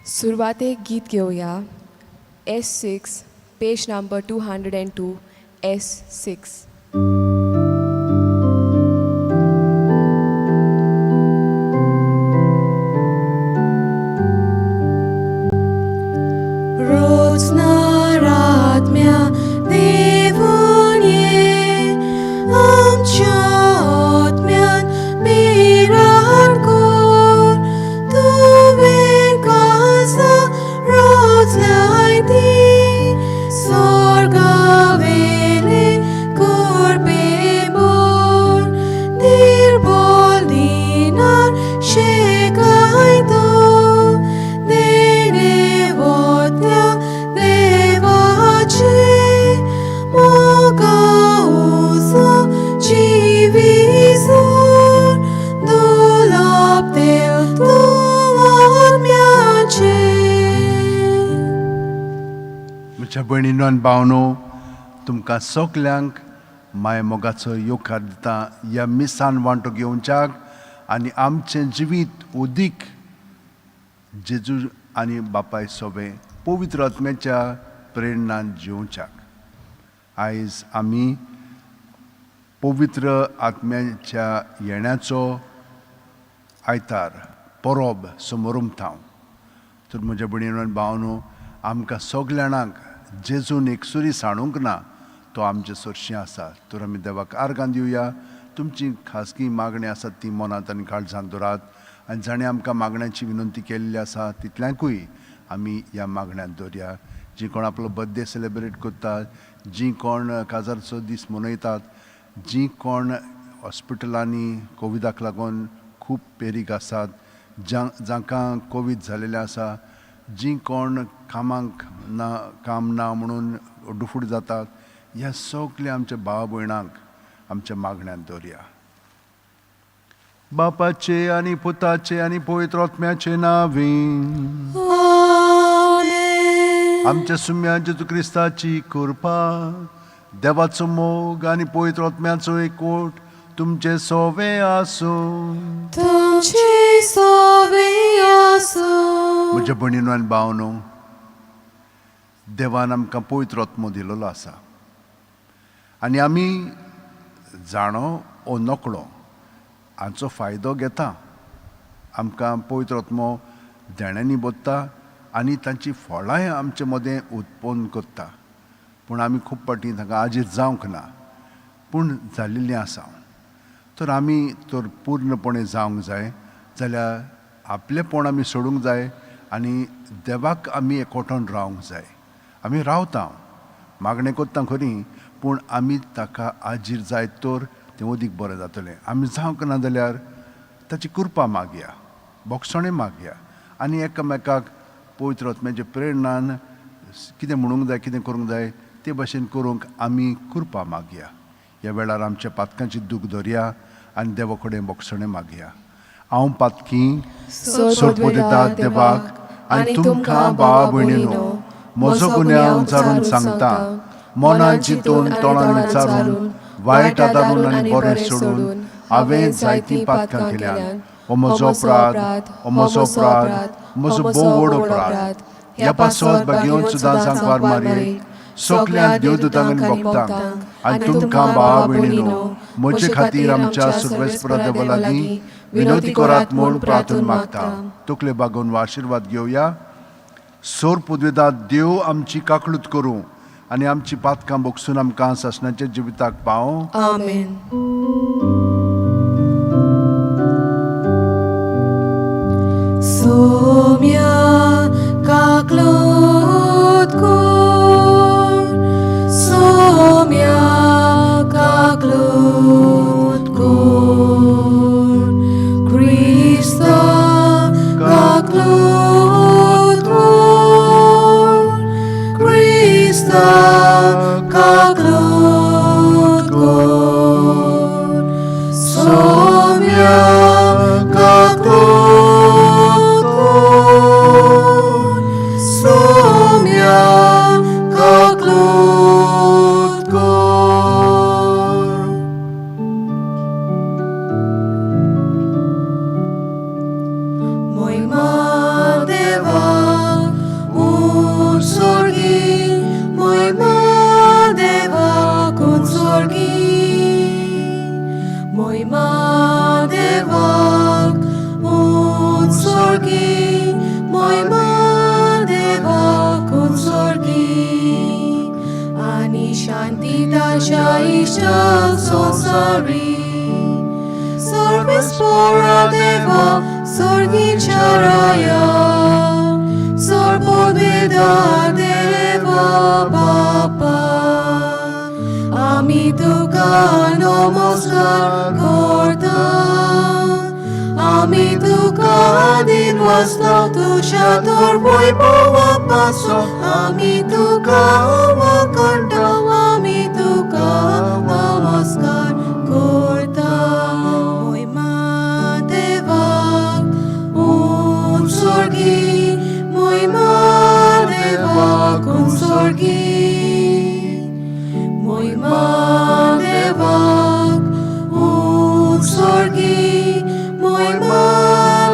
सुरवातेक गीत घेवया. S6, page number 202, S6. रोजनारात्म्या देवून ये आमच्या आत्म्यान बिराड कर तुवें कासा रोजलाय ती स्वर्गावेले कृपे भर निर्बळ दिनार शेकाय तो देणे वतल्या देवाचे मोगा उजो जिवीसर दुलापतेल तूं आत्म्याचे. म्हज्या भयणीनो आनी भावनो, तुमकां सगल्यांक माय मोगाचो येवकार दिता ह्या मिसान वांटो घेवच्याक आनी आमचें जिवीत उदीक जेजू आनी बापाय सोबें पवित्र आत्म्याच्या प्रेरणान जिवच्याक. आयज आमी पवित्र आत्म्याच्या येण्याचो आयतार परब समोरुमता. तर म्हज्या भयणीनो आनी भावनो, आमकां सगल्या जाणांक जेजून एकसुरी सांडूंक ना, तो आमचे सरशीं आसा. तर आमी देवाक आर्गां दिवया. तुमची खाजगी मागणी आसात ती मनांत आनी काळजांत दवरात आनी जाणें आमकां मागण्याची विनंती केल्ली आसा तितल्यांकूय आमी ह्या मागण्यांत दवरया. जीं कोण आपलो बर्थडे सेलेब्रेट करतात, जीं कोण काजारचो दीस मनयतात, जीं कोण हॉस्पिटलांनी कोविडाक लागून खूब पेरीक आसात, जांकां कोवीड जालेलें आसा, जीं कोण कामाक ना, काम ना म्हणून डुफूड जातात, ह्या सगल्या आमच्या भाव भयणांक आमच्या मागण्यांत दवरया. बापाचे आनी पुताचे आनी पवित्र आत्म्याचे नांवी. आमेन. आमच्या सुम्या जेजू क्रिस्ताची कृपा, देवाचो मोग आनी पवित्र आत्म्याचो एकवट तुमचे सोवे आसूं. तुमचे सोवे आसूं. म्हज्या भयणीनो आनी भावनो, देवान आमकां पवित्र आत्मो दिलेलो आसा आनी आमी जाणो ओ नकळो हांचो फायदो घेता. आमकां पवित्र आत्मो देण्यांनी बदता आनी तांची फळांय आमचे मदें उत्पन्न करता, पूण आमी खूब फावटी तांकां आजीर जावंक ना, पूण जाल्लेलीं आसा. तर आमी तर पूर्णपणे जावंक जाय जाल्यार आपलेपण आमी सोडूंक जाय आनी देवाक आमी एकवटून रावंक जाय. आमी रावता, मागणें करता खरी, पूण आमी ताका आजीर जायत तर तें अदीक बरें जातलें. आमी जावंक ना जाल्यार ताची कृपा मागया, बोगसणें मागया आनी एकामेकाक पवित्र आत्म्याच्या प्रेरणान कितें म्हणूंक जाय, कितें करूंक जाय ते भाशेन करूंक आमी कृपा मागया. ह्या वेळार आमच्या पातकांची दूख धरया आनी देवा कडेन बोगसणें मागया. हांव पातकी सोडपदिता देवाक आनी तुमकां भावा भयणीनो म्हजो गुन्यांव विचारून सांगता. मनान चिंतून, तोंडान विचारून, वायट आदारून आनी बरें सोडून हांवें जायतीं पातकां केल्यात. हो म्हजो अपराध, हो म्हजो अपराध, म्हजो भोव व्हड अपराध. ह्या पासत भाग्यवंत सुद्दां सांकवार मारयेक, सगल्या देवदूतांक आनी भक्तांक आनी तुमकां भावा भयणीनो म्हजे खातीर आमच्या सर्वेस्परा देवा लागीं विनवती करात म्हूण प्रार्थना मागता. तकले बागोवन वा आशिर्वाद घेवया. सोर पुदवेदा देव आमची काकळूत करूं आनी आमची पातकां बोगसून आमकां सासणाच्या जिविताक पावों. आमेन. सोम्या काकलूत कर, सोम्या काकलूत कर, क्रिस्ता काकलूत कर, क्रिस्ता काकलूत कर, सोम्या काकलूत कर, सोम्या काकलूत कर. मोयमा देवा शांती ताच्या इश्टाक संवसारी सर्वेस्पोरा देवा स्वर्गीच्या राया सर्ववेदा देवा बापा आमी तुका नमस्कार करता आमी तुका दिनवासता तुज्या तर वैभवा पासून आमी तुका वाखाणता आमी तुका नमस्कार करता मोहिमा देवाक उत्सर्गी मोहिमा देवाक उत्सर्गी मोहिमा देवाक उत्सर्गी मोहिमा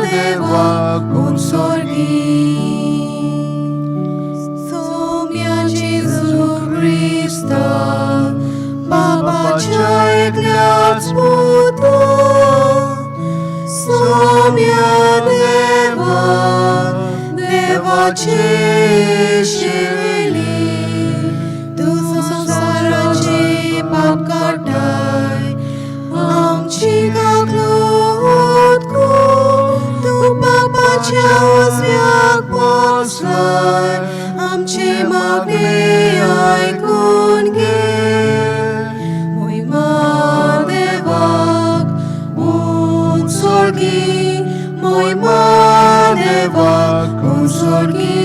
देवाक उत्सर्गी सोम्या जेजू क्रिस्ता बाबाच्या एकल्याच पुता सोम्या देवा देवाचे शेली तूं संवसाराचे पाप काडटाय आमची काकलूत कर तूं बापाच्या उजव्याक बसलाय आमची मागणी आयकून घे मोहिमा देवाक उत्सर्गी मोहिमा देवाक उत्सर्गी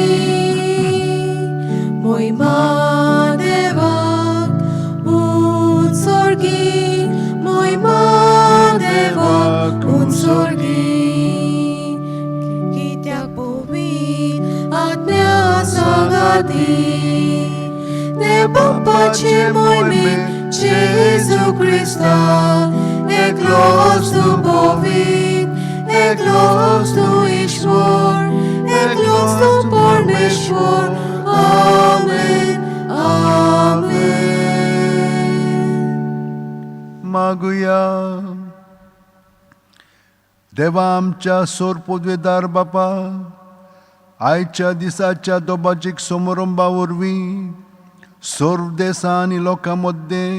मोहिमा देवाक उत्सर्गी मोहिमा देवाक उत्सर्गी कित्याक पवित्र आत्म्या सांगाती देव बापाचे मोहिमेन जेजू क्रिस्ता एकलोच तूं पवित्र एकलोच तूं ईश्वर एकलोच तूं परमेश्वर आमेन आमेन मागुया देवा आमच्या सोर पदवेदार बापा आयच्या दिसाच्या दोबाजीक समारंभा वरवीं सर्व देसां आनी लोकां मद्दें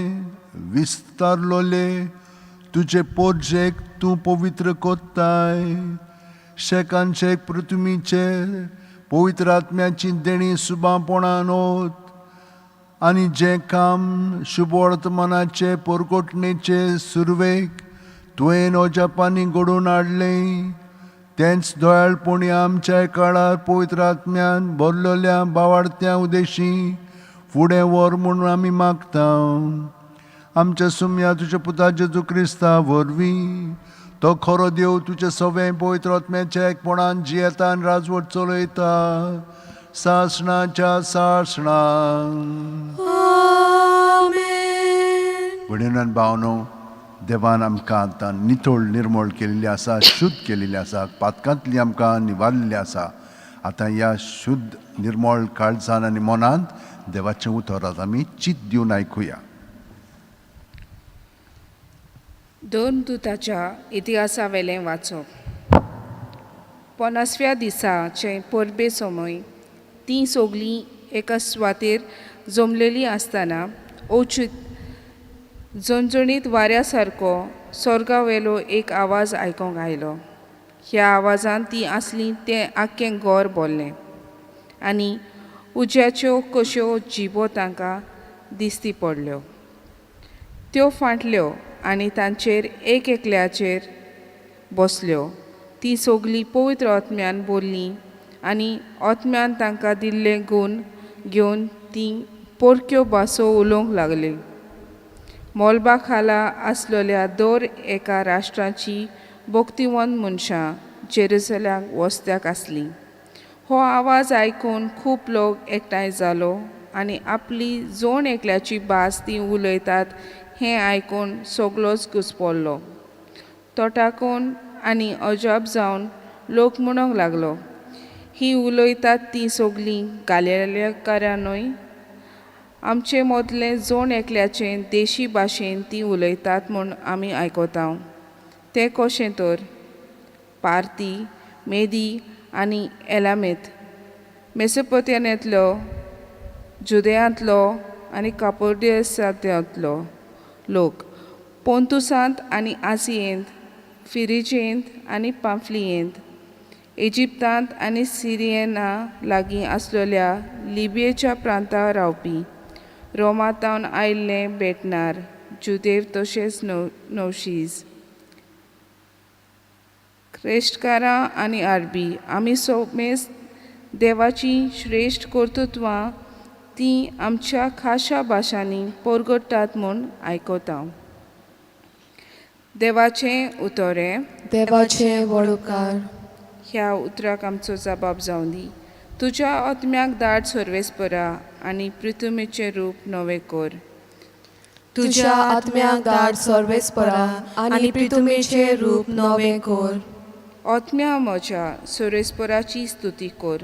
विस्तारलोले तुजे पोरजेक तूं पवित्र कोत्ताय शेकान शेक पृथ्वीचेर पवित्र आत्म्याची देणी सुबापणान ओत आनी जें काम शुभवर्तमानाचे पोरकोटणेचे सुरवेक तुवें ओजापांनी घडोवन हाडलें तेंच दोयाळपणी आमच्या काळार पवित्र आत्म्यान भरलेल्या बावाडत्या उदेशी फुडें व्हर म्हूण आमी मागता आमच्या सुम्या तुज्या पुता जेजू क्रिस्ता वरवीं तो खरो देव तुजे सवें पवित्र आत्म्याच्या एकपणान जियेता आनी राजवट चलयता सासणाच्या सासणां आमेन भयणीन भावनो देवान आमकां आतां नितळ निर्मळ केल्ली आसा शुद्ध केलेली आसा पातकांतली आमकां निवारलेली आसा आतां ह्या शुद्ध निर्मळ काळजान आनी मनांत देवाचें उतर आतां आमी चित दिवन आयकुया. दोन दुताच्या इतिहासावेलें वाचप. पन्नासव्या दिसाचे परबे समय तीं सगलीं एका सुवातेर जमलेलीं आसतना अवचीत झणझणीत वाऱ्या सारको स्वर्गावेलो एक आवाज आयकोंक आयलो. ह्या आवाजान तीं आसलीं तें आख्खें घर भरलें आनी उज्याच्यो कश्यो जिबो तांकां दिसती पडल्यो. त्यो फांटल्यो आनी तांचेर एक एकल्याचेर बसल्यो. तीं सगलीं पवित्र आत्म्यान भरलीं आनी आत्म्यान तांकां दिल्ले गूण घेवन तीं परक्यो भासो उलोवंक लागलीं. मोलबा खाला आसलेल्या दर एका राष्ट्राची भक्तिवंत मनशां जेरुसल्याक वस्त्याक आसलीं. हो आवाज आयकून खूब लोक एकठांय जालो आनी आपली जोण एकल्याची भास तीं उलयतात हें आयकून सगलोच घुसपल्लो. तोटाकून आनी अजाप जावन लोक म्हणूंक लागलो, ही उलयतात तीं सगलीं गालेलेकारां न्हय? आमचे मदले जोण एकल्याचे देशी भाशेन तीं उलयतात म्हूण आमी आयकता. तें कशें तर? पार्ती, मेदी आनी एलामेत, मेसोपोटेमियांतलो, जुदयांतलो, आनी कापोडियसांतलो लोक पोंतुसांत आनी आसियेंत फिरिजेंत आनी पांफलियेंत इजिप्तांत आनी सिरियना लागीं आसलेल्या लिबियेच्या प्रांतार रावपी रोमातावन आयिल्ले भेटणार जुदेव तशेंच नवशीज क्रेश्टकारां आनी आरबी आमी सोमेस देवाचीं श्रेश्ठ कर्तृत्वां तीं आमच्या खाशा भाशांनी परगटात म्हूण आयकता. देवाचें उतोरें. देवाचे व्हड उपकार. ह्या उतराक आमचो जबाब जावं दी. तुज्या आत्म्याक धाड सर्वेस्परा आनी पृथुमेचें रूप नवें कर. तुज्या आत्म्याक धाड सर्वेस्परा आनी प्रितुमेचें रूप नवें कर. आत्म्या म्हज्या सर्वेस्पराची स्तुती कर.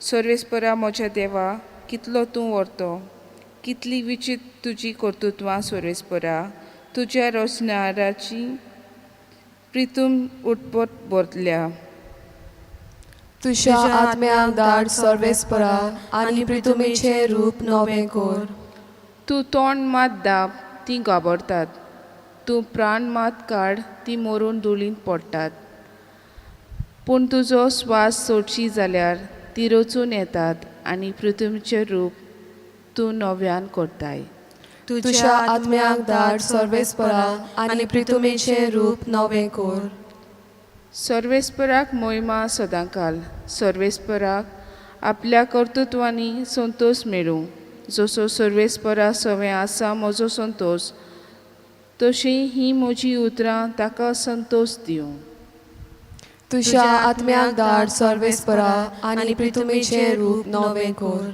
सर्वेस्परा म्हज्या देवा, कितलो तूं व्हरतो, कितली विचित्र तुजी कर्तृत्वां सर्वेस्परा. तुज्या रचणाराची प्रितूम उटपट भरल्या. तुज्या आत्म्याक धाड सर्वेस्परा आनी प्रितुमेचें रूप नवें कर. तूं तोंड मात दाब, तीं घाबरतात. तूं प्राण मात काड, तीं मरून धुळींत पडटात. पूण तुजो स्वास सोडशी जाल्यार ती रचून येतात आनी पृथ्वीचें रूप तूं नव्यान करताय. तुज्या आत्म्याक धाड सर्वेस्परा आनी प्रितुमेचें रूप नवें कर. सर्वेस्पराक मोहिमा सदांकाल. सर्वेस्पराक आपल्या कर्तृत्वांनी संतोश मेळूं. जसो सर्वेस्परा सवें आसा म्हजो संतोश, तशी ही म्हजी उतरां ताका संतोश दिवं. तुज्या आत्म्याक धाड सर्वेस्परा आनी प्रितुमेचें रूप नवें कर.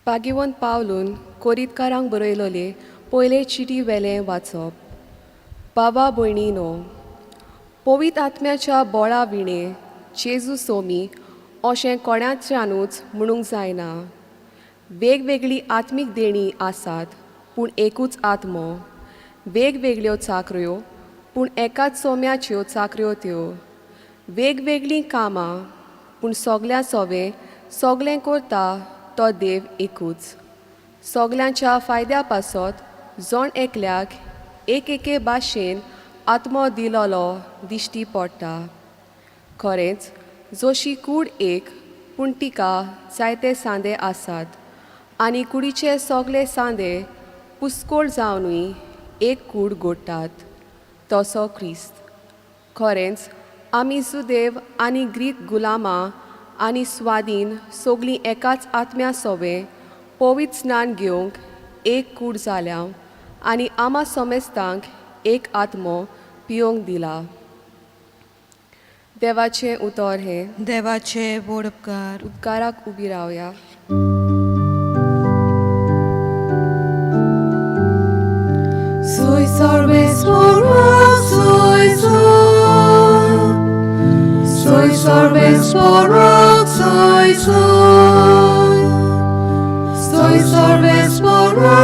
भाग्यवंत पावलून कोरीतकारांक बरयलोले पयले चिटी वेलें वाचप. बाबा भयणीनो, पवित्र आत्म्याच्या बोळा विणे जेजू सोमी अशें कोणाच्यानूच म्हणूंक जायना. वेगवेगळी आत्मीक देणी आसात पूण एकूच आत्मो. वेगवेगळ्यो चाकऱ्यो पूण एकाच सोम्याच्यो चाकऱ्यो त्यो. वेगवेगळीं कामां पूण सगल्या सोवे सगळें करता तो देव एकूच. सगल्यांच्या फायद्या पासत जण एकल्याक एक एके भाशेन आत्मो दिलोलो दिश्टी पडटा. खरेंच जशी कूड एक पूण तिका जायते सांदे आसात आनी कुडीचे सगळे सांदे पुस्कोळ जावनूय एक कूड घडटात तसो क्रिस्त. खरेंच आमी सुदेव आनी ग्रीक गुलामां आनी स्वादीन सगळीं एकाच आत्म्या सोवे पवित्र स्नान घेवंक एक कूड जाल्या आनी आमा समेस्तांक एक आत्मो पियोंक दिला. देवाचें उतर हें. देवाचे व्हड उपकार. उपकाराक उबी रावया. Soy सर्वेस्परा, soy soy. Soy सर्वेस्परा, soy soy. Soy सर्वेस्परा,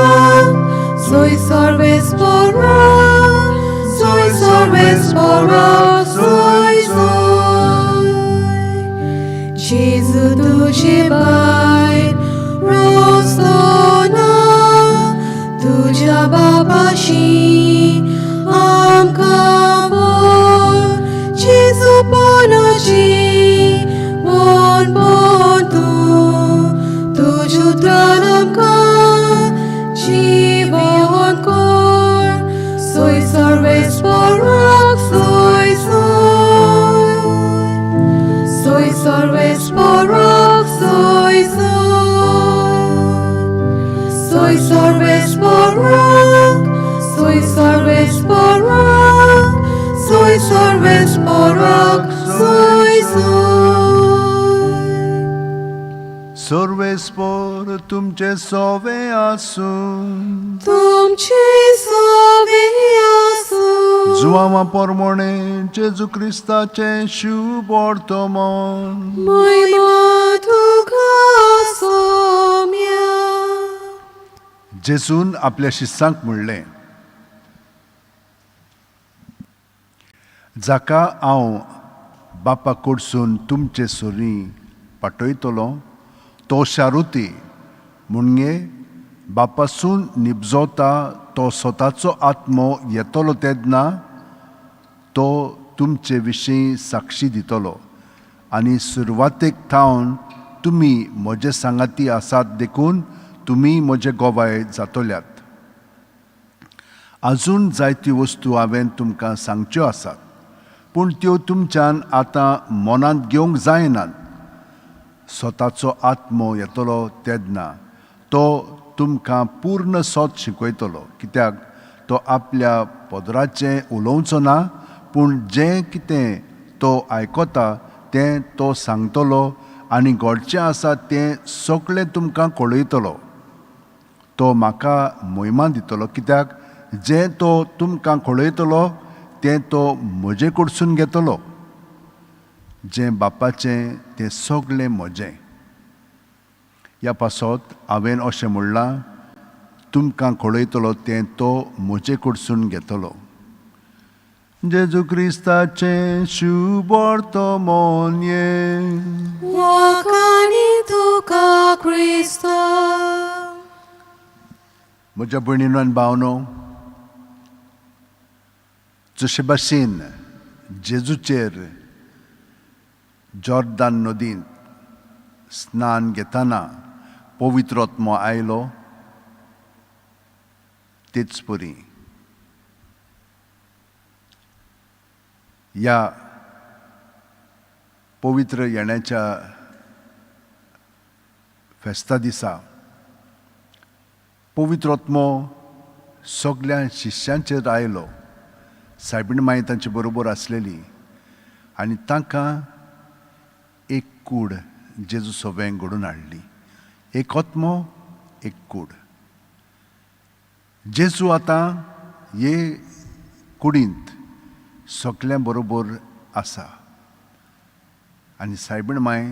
soy सर्वेस्परा, soy सर्वेस्परा, soy soy. जेजू तुझे भायर रोसतना तुज्या बापाशी आमकां व्हर. जेजू पणाची बोन बोन तूं तुज्या उतरान आमकां जिवोन कर. सोय सर्वेस्पराक सोय सोय. सोय सर्वेस्पराक सोय सोय. Soy सर्वेस्पराक, soy सर्वेस्पराक, soy सर्वेस्पराक, soy soy. सर्वेस्पर तुमचे सोवे आसूं. तुमचे सोवे आसूं. जुवांवा पोरमोणे जेजू क्रिस्ताचें शुभ वर्तमान. महिमा तुका सोम्या. जेजून आपल्या शिस्सांक म्हणलें, जाका हांव बापा कडसून तुमचे सरीं पाठयतलो तो शारुती, म्हणगे बापासून निबजोता तो स्वताचो आत्मो येतलो तेन्ना तो तुमचे विशीं साक्षी दितलो. आनी सुरवातेक थावन तुमी म्हजे सांगाती आसात देखून तुमी म्हजे गोवाय जातल्यात. अजून जायत्यो वस्तू हांवें तुमकां सांगच्यो आसात, पूण त्यो तुमच्यान आतां मनांत घेवंक जायनात. स्वताचो आत्मो येतलो तेन्ना तो तुमकां पूर्ण सोत शिकयतलो, कित्याक तो आपल्या पदराचें उलोवचो ना, पूण जें कितें तो आयकता तें तो सांगतलो आनी घडचें आसा तें सगळें तुमकां कळयतलो. तो म्हाका मोहिमा दितलो, कित्याक जें तो तुमकां कळयतलो तें तो म्हजे कडसून घेतलो. जें बापाचें तें सगळें म्हजें. ह्या पासत हांवें अशें म्हणलां, तुमकां कळयतलो तें तो म्हजे कडसून घेतलो. जेजू क्रिस्ताचें शुभ वर्तमान हें. वाखाणी तुका क्रिस्ता. म्हज्या भयणीनो आनी भावनो, जशे भाशेन जेजूचेर जॉर्दान नदींत स्नान घेतना पवित्र आत्मो आयलो, तेच परी ह्या पवित्र येण्याच्या फेस्ता दिसा पवित्र आत्मो सगळ्या शिश्यांचेर आयलो. सायबीण माई तांचे बरोबर आसलेली आनी तांकां एक कूड जेजू सोबें घडून हाडली. एक आत्मो, एक कूड. जेजू आतां हे कुडींत सगल्यां बरोबर आसा आनी सायबीण माय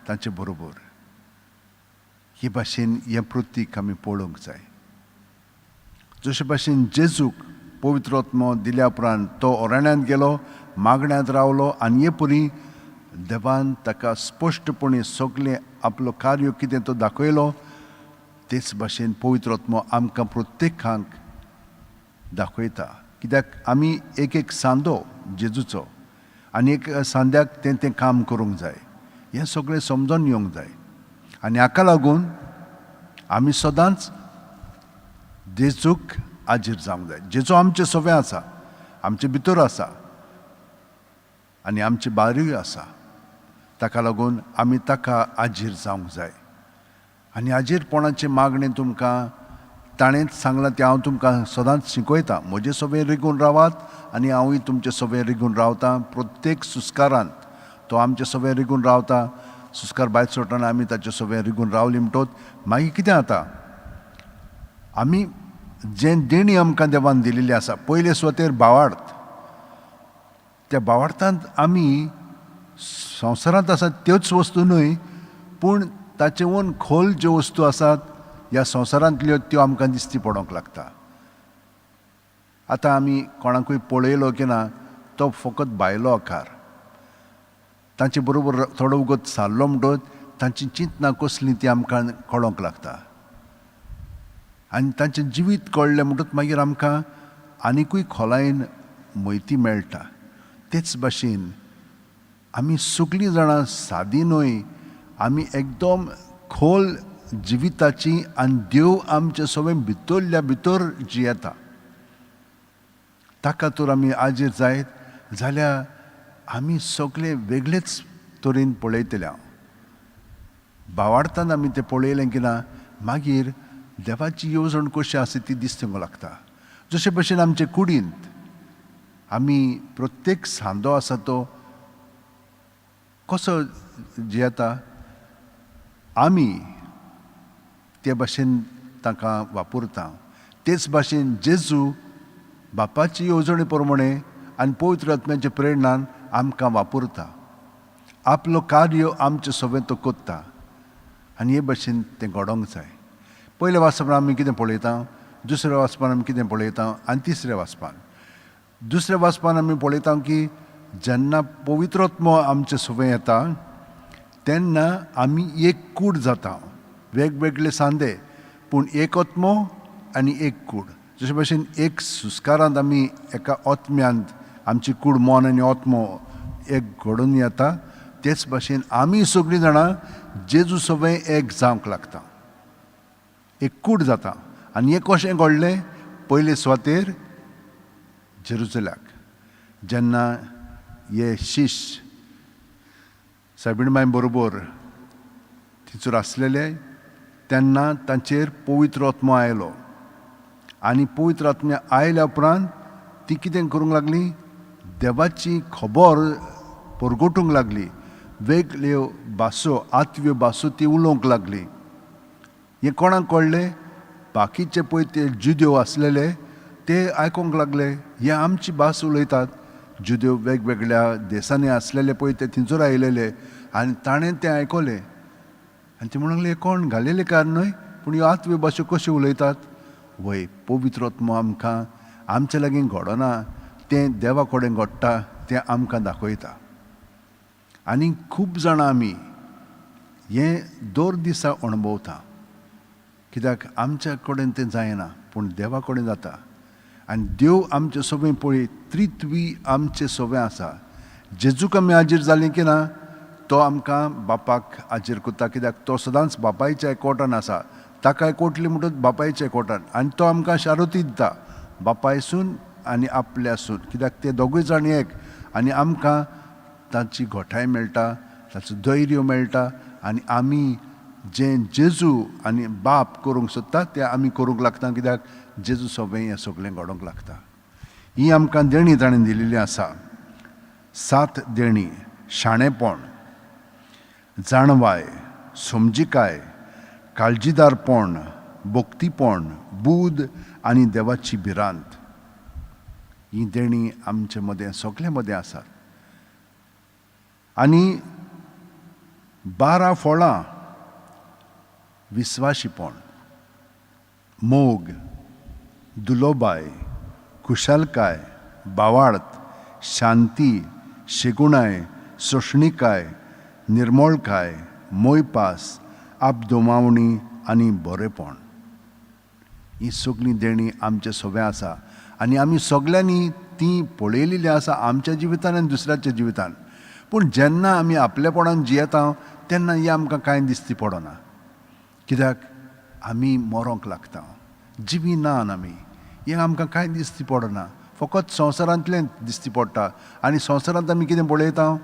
तांचे बरोबर. हे भाशेन हें प्रतीक आमी पळोवंक जाय. जशे भाशेन जेजूक पवित्र आत्मो दिल्या उपरांत तो अरण्यांत गेलो, मागण्यांत रावलो आनी हे परी देवान ताका स्पश्टपणी सगळें आपलो कार्य कितें तो दाखयलो, तेच भाशेन पवित्र आत्मो आमकां प्रत्येकांक दाखयता. कित्याक आमी एक एक सांदो जेजूचो आनी एक सांद्याक तें तें काम करूंक जाय. हें सगळें समजून येवंक जाय आनी हाका लागून आमी सदांच जेजूक आजीर जावंक जाय. जेजू आमचें सगळें आसा, आमचे भितर आसा आनी आमचे भायरूय आसा. ताका लागून आमी ताका आजीर जावंक जाय. आनी आजीरपणाचें मागणें तुमकां ताणेंच सांगलां तें हांव तुमकां सदांच शिकयतां. म्हजें सगळें रिगून रावात आनी हांवूय तुमचें सगळें रिगून रावतां. प्रत्येक सुस्कारांत तो आमचें सगळें रिगून रावता. सुस्कार भायर सोडटना आमी ताचें सगळें रिगून रावली म्हणटोच मागीर कितें जाता, आमी जें देणी आमकां देवान दिलेली आसा, पयले सुवातेर भावार्थ, त्या भावार्थांत आमी संवसारांत आसात त्योच वस्तू न्हय, पूण ताचे वून खोल ज्यो वस्तू आसात ह्या संवसारांतल्यो त्यो आमकां दिसती पडोंक लागता. आतां आमी कोणाकूय पळयलो की ना, तो फकत भायलो आकार, तांचे बरोबर थोडो वगत सारलो म्हणटकच तांची चिंतनां कसलीं ती आमकां कळोंक लागता आनी तांचें जिवीत कळ्ळें म्हणटकच मागीर आमकां आनिकूय खोलायेन म्हायती मेळटा. तेच भाशेन आमी सगळीं जाणां सादी न्हय, आमी एकदम खोल जिविताची आनी देव आमचे सगळें भितरल्या भितर जियेता. ताका तर आमी आजीर जायत जाल्यार आमी सगळे वेगळेच तरेन पळयतले. हांव भावार्थान आमी तें पळयलें की ना, मागीर देवाची येवजण कशी आसा ती दिसता लागता. जशे भशेन आमचे कुडींत आमी प्रत्येक सांदो आसा तो कसो जियेता, आमी ते भाशेन तांकां वापरता. तेच भाशेन जेजू बापाची येवजणे प्रमाणे आनी पवित्र आत्म्याच्या प्रेरणान आमकां वापरता. आपलो कार्य आमचे सगळें तो कोत्ता आनी हे भशेन तें घडोवंक जाय. पयल्या वाचपान आमी कितें पळयता, दुसऱ्या वाचपान आमी कितें पळयता आनी तिसऱ्या वाचपान, दुसऱ्या वाचपान आमी पळयता की जेन्ना पवित्र आत्मो आमचे सगळें येता तेन्ना आमी एक कूड जाता. वेगवेगळे सांदे पूण एक आत्मो आनी एक कूड. जशे भशेन एक सुस्कारांत आमी एका आत्म्यांत आमची कूड मन आनी आत्मो एक घडून येता, तेच भाशेन आमी सगळीं जाणां जेजू सगळें एक जावंक लागता, एक कूड जाता. आनी हें कशें घडलें? पयले सुवातेर जेरुजल्याक जेन्ना हे शिश्य सायबीण बरोबर थंयसर आसलेले तेन्ना तांचेर पवित्र आत्मो आयलो आनी पवित्र आत्म्या आयल्या उपरांत ती कितें करूंक लागली, देवाची खबर परगटूंक लागली. वेगळ्यो भासो, आत्व्यो भासो ती उलोवंक लागली. हें कोणाक कळ्ळें? बाकीचे पळय ते जुदेव आसलेले ते आयकूंक लागले, हे आमची भास उलयतात. जुदेव वेगवेगळ्या देशांनी आसलेले पळय ते थंयसर आयलेले आनी ताणें तें आयकलें आनी ते म्हणूंक लागले, कोण घालेले कार न्हय, पूण ह्यो आत्व्यो भाशो कश्यो उलयतात? वय, पवित्र आत्मो आमकां आमचे लागीं घडना, तें देवा कडेन घडटा, तें आमकां दाखयता. आनी खूब जाणां आमी हें दर दिसा अणभवता, कित्याक आमच्या कडेन तें जायना पूण देवा कडेन जाता. आनी देव आमचे सगळें पळय त्रित्वी आमचे सगळें आसा. जेजूक आमी हाजीर जालीं की ना, तो आमकां बापाक हाजीर करता, कित्याक तो सदांच बापायच्या एकवटान आसा. ताका एकवटली म्हणटच बापायच्या एकवटान, आनी तो आमकां शारोती दिता बापायसून आनी आपल्यासून, कित्याक ते दोगूय जाण एक. आनी आमकां ताची घोठाय मेळटा, ताचो धैर्य मेळटा आनी आमी जें जेजू आनी बाप करूंक सोदता तें आमी करूंक लागता, कित्याक जेजू सगळें हें सगळें घडोवंक लागता. ही आमकां देणी ताणें दिलेली आसा. 7 देणी: शाणेपण, जाणवाय, समजिकाय, काळजीदारपण, भक्तीपण, बूद आनी देवाची भिरांत. ही देणी आमचे मदें सगळे मदें आसात. आनी 12 फळां: विस्वाशीपण, मोग, दुलोबाय, खुशालकाय, भावार्थ, शांती, शेगुणाय, सोंशणिकाय, निर्मळकाय, मोयपास, आपदोमावणी आनी बरेपण. ही सगळीं देणी आमचे सगळें आसा आनी आमी सगल्यांनी ती पळयलेली आसा आमच्या जिवितान आनी दुसऱ्याच्या जिवितान. पूण जेन्ना आमी आपलेपणान जियेता तेन्ना हें आमकां कांय दिसती पडना, कित्याक आमी मरोंक लागता, जिवी ना आमी. हें आमकां कांय दिसती पडना, फकत संवसारांतलें दिसती पडटा. आनी संवसारांत आमी कितें पळयता?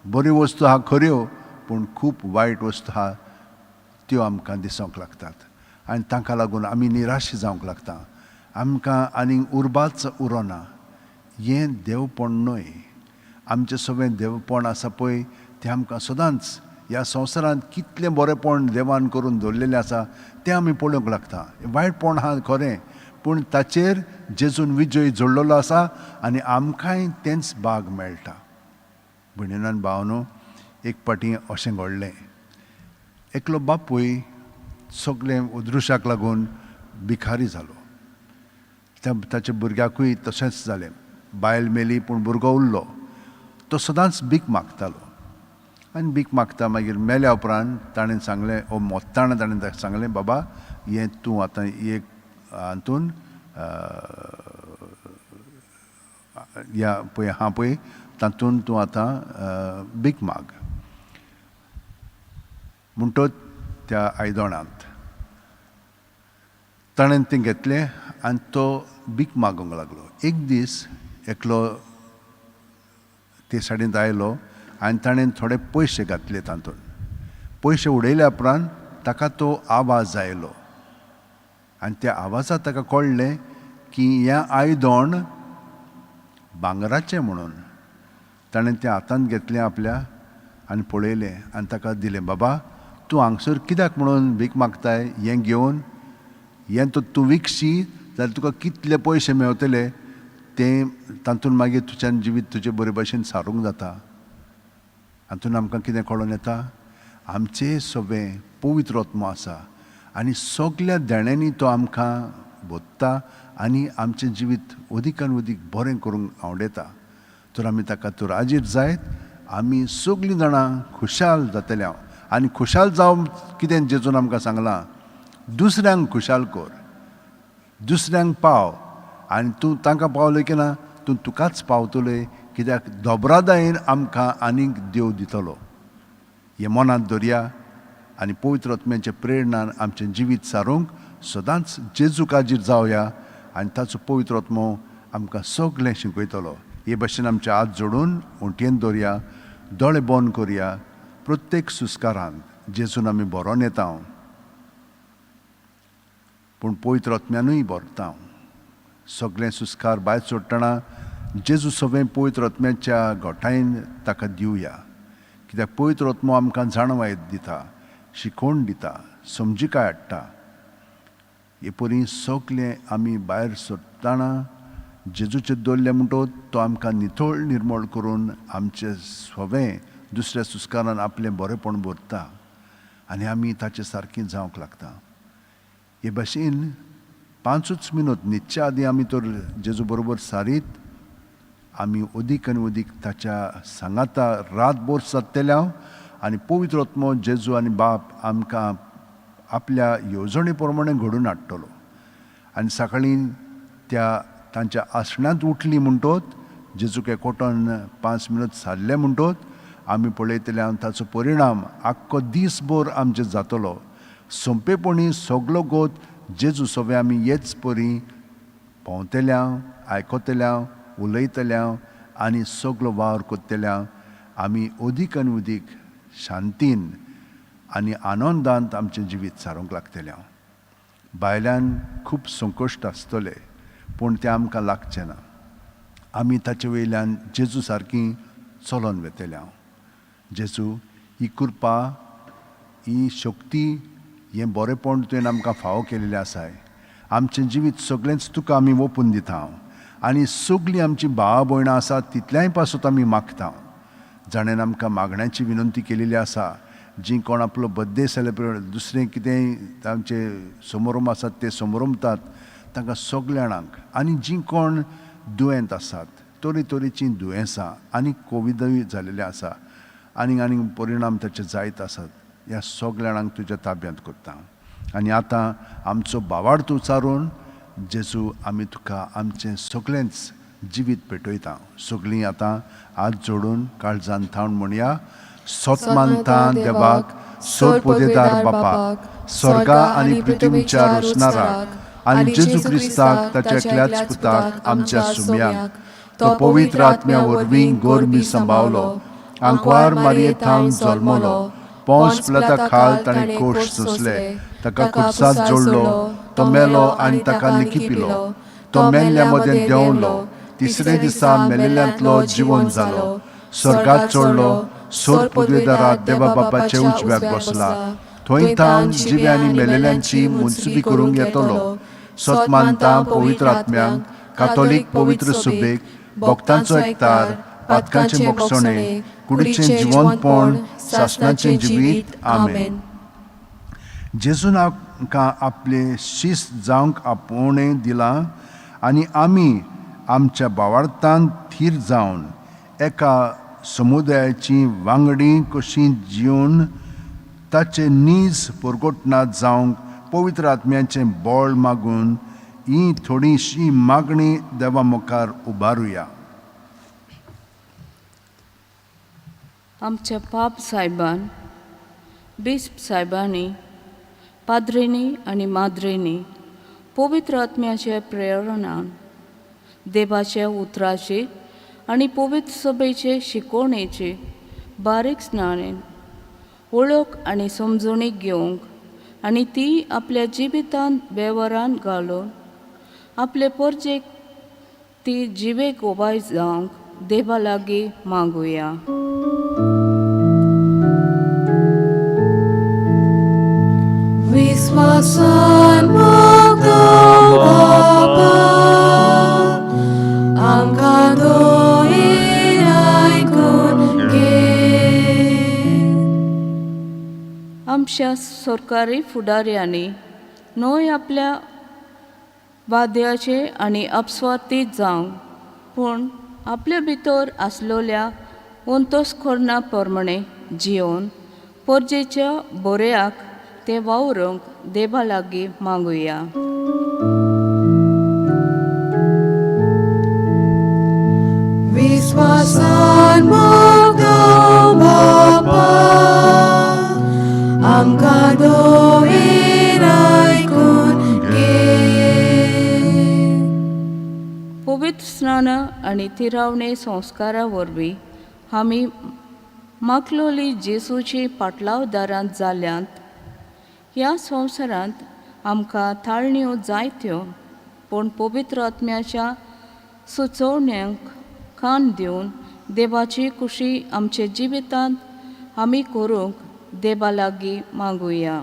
बऱ्यो वस्तू आहा खऱ्यो, पूण खूब वायट वस्तू आहा त्यो आमकां दिसूंक लागतात आनी तांकां लागून आमी निराश जावंक लागता. आमकां आनीक उर्बाच उरना. हें देवपण न्हय. आमचें सगळें देवपण आसा पळय तें आमकां सदांच ह्या संवसारांत कितलें बरेंपण देवान करून दवरलेलें आसा तें आमी पळोवंक लागता. वायटपण आहा खरें, पूण ताचेर जेजून विजय जोडलेलो आसा आनी आमकांय तेंच भाग मेळटा. भयणीन भावनो, एक फावटी अशें घडलें, एकलो बापूय सगळें उदृशाक लागून भिखारी जालो. ताच्या भुरग्याकूय तशेंच जालें. बायल मेली पूण भुरगो उरलो. तो सदांच भीक मागतालो आनी भीक मागता मागीर मेल्या उपरांत ताणें सांगलें, ओ मोत्ताणा ताणें ताका सांगलें, बाबा हें तूं आतां एक हातून ह्या पळय आहा पळय तातूंत तूं आतां भीक माग. म्हणटच त्या आयदोणांत ताणें तें घेतलें आनी तो भीक मागूंक लागलो. एक दीस एकलो ते सायडींत आयलो आनी ताणें थोडे पयशे घातले तातूंत. पयशे उडयल्या उपरांत ताका तो आवाज आयलो आनी त्या आवाजात ताका कळ्ळें की हें आयदोण भांगराचें म्हणून. ताणें तें हातांत घेतलें आपल्या आनी पळयलें आनी ताका दिलें, बाबा तूं हांगसर कित्याक म्हणून भीक मागताय? हें घेवन हें तर तूं विकशी जाल्यार तुका कितले पयशे मेवतले तें तातूंत मागीर तुज्यान जिवीत तुजे बरे भशेन सारूंक जाता. हातूंत आमकां कितें कळोन येता, आमचे सगळें पवित्र आत्मो आसा आनी सगल्या देण्यांनी तो आमकां भोत्ता आनी आमचें जिवीत अदिकान अदीक बरें करूंक आवडयता. तर आमी ताका तर आजीर जायत आमी सगळीं जाणां खुशाल जातले. हांव आनी खुशाल जावं कितें जेजून आमकां सांगलां, दुसऱ्यांक खुशाल कर, दुसऱ्यांक पाव, आनी तूं तांकां पावलें की ना तूं तुकाच पावतलें, कित्याक दोबरादायेन आमकां आनीक देव दितलो. हें मनांत दवरया आनी पवित्र आत्म्याचे प्रेरणान आमचें जिवीत सारूंक सदांच जेजूक आजीर जावया आनी ताचो पवित्र आत्मो आमकां सगळें शिकयतलो. हे भशेन आमचे हात जोडून उंटयेन दवरया, दोळे बंद करया. प्रत्येक सुस्कारान जेजून आमी बरोवन येता, पूण पवित्र आत्म्यानूय भरता. सगळें सुस्कार भायर सोडटना जेजू सगळें पवित्र आत्म्याच्या घोटायेन ताका दिवया, कित्याक पवित्र आत्मो आमकां जाणवाय दिता, शिकोवण दिता, समजिकाय हाडटा. हे परी सगळें आमी भायर सोडटना जेजूचे दवरलें म्हणटकच तो आमकां नितळ निर्मळ करून आमचें सवें दुसऱ्या सुस्कारान आपलें बरेंपण भरता आनी आमी ताचे सारकीं जावंक लागता. हे भाशेन 5 मिनट न्हिदच्या आदीं आमी तर जेजू बरोबर सारीत आमी अदीक आनी अदीक ताच्या सांगाता रातभर सादतले हांव आनी पवित्र आत्मो जेजू आनी बाप आमकां आपल्या येवजणे प्रमाणे घडोवन हाडटलो. आनी सकाळीं त्या तांच्या आसण्यांत उठली म्हणटत जेजूक एकवटून 5 मिनट सारले म्हणटत आमी पळयतले आनी ताचो परिणाम आख्खो दीसभर आमचेर जातलो. सोंपेपणी सगलो गोत जेजू सगळें आमी हेच परी भोंवतल्या, आयकतल्या, उलयतल्या आनी सगलो वावर करतल्या आमी अदीक आनी अदीक शांतीन आनी आनंदांत आमचें जिवीत सारूंक लागतलें. भायल्यान खूब संकश्ट आसतले पूण तें आमकां लागचें ना. आमी ताचे वयल्यान जेजू सारकी चलोन वेतले. जेजू ही कृपा, ही शक्ती, हें बरेंपण तुवें आमकां फावो केल्लें आसाय. आमचें जिवीत सगळेंच तुका आमी ओपून दिता आनी सगळीं आमची भावा भयणां आसात तितल्याय पासून आमी मागता. जाणेन आमकां मागण्याची विनंती केलेली आसा, जीं कोण आपलो बड्डे सेलेब्रेट दुसरें कितेंय तांचे समारंभ आसात ते समारंभतात तांकां सगल्या जाणांक, आनी जीं कोण दुयेंत आसात तरेतरेचीं दुयेंसां आनी कोविडूय जालेलें आसा आनी आनी परिणाम ताचे जायत आसात, ह्या सगल्या जाणांक तुज्या ताब्यांत करता. आनी आतां आमचो भावार्थ उचारून जेजू आमी तुका आमचें सगळेंच जिवीत पेटयता. सगळीं आतां हात जोडून काळजान थावन म्हणया, सोतमानता देवाक, सोर पदेदार बापाक, स्वर्गा आनी पृथ्वीच्या रोसणाराक आनी जेजू क्रिस्ताक ताच्या एकल्याच पुताक आमच्या सुम्याक, तो पवित्र आत्म्या वरवीं गोरमी सांबावलो, आंकवार मारये थावन जल्मलो, पोंस पिलाता खाल ताणें कोश सोंसले, ताका खुर्सात जोडलो, तो मेलो आनी ताका निकिपिलो, तो मेल्ल्या मदें देंवलो, तिसरे दिसा मेलेल्यांतलो जिवन जालो, स्वर्गात चडलो, सोर पदवेदारात देवा बापाच्या उजव्याक बसला, थंय थावन जिव्या आनी मेलेल्यांची मुन्सुबी करूंक येतलो. सत मानता पवित्र आत्म्यांक, कातोलीक पवित्र सुबेक, भक्तांचो एकतार, पातकांचें बोगसणें, कुडीचें जिवनपण, सासणाचें जिवीत. आमेन. जेजून आमकां आपले शिस्त जावंक आपोवणें दिलां आनी आमी आमच्या भावार्थान थीर जावन एका समुदायाची वांगडी कशी जिवन ताचे नीज परगटनात जावंक पवित्र आत्म्याचें बळ मागून ही थोडीशी मागणी देवा मुखार उबारुया. आमच्या पाप सायबान, बिस्प सायबांनी, पाद्रींनी आनी माद्रींनी पवित्र आत्म्याचे प्रेरणान देवाच्या उतराची आनी पवित्र सभेचे शिकवणेची बारीक स्नानेन वळख आनी समजणी घेवंक आनी ती आपल्या जिवितांत वेव्हारान घालून आपले परजेक ती जिवेक ओबाय जावंक देवा लागीं मागुया. विश्वासान मागता बापा. आमच्या सरकारी फुडाऱ्यांनी न्हय आपल्या वाद्याचे आनी अपस्वाती जावंक पूण आपले भितर आसलोल्या अंतस्कर्णा प्रमाणे जियोवन परजेच्या बऱ्याक ते वावरूंक देवा लागीं मागुया. विश्वासान मागता बापा, आमकां दोवेर आयकून घे. पवित्र स्नान आनी थिरावणे संस्कारा वरवीं आमी माकलोली जेसूची पाटलावदारांत जाल्यांत. ह्या संवसारांत आमकां ताळण्यो जायत्यो पूण पवित्र आत्म्याच्या सुचोवण्यांक कान दिवन देवाची खुशी आमच्या जिवितांत आमी करूंक देवा लागीं मागुया.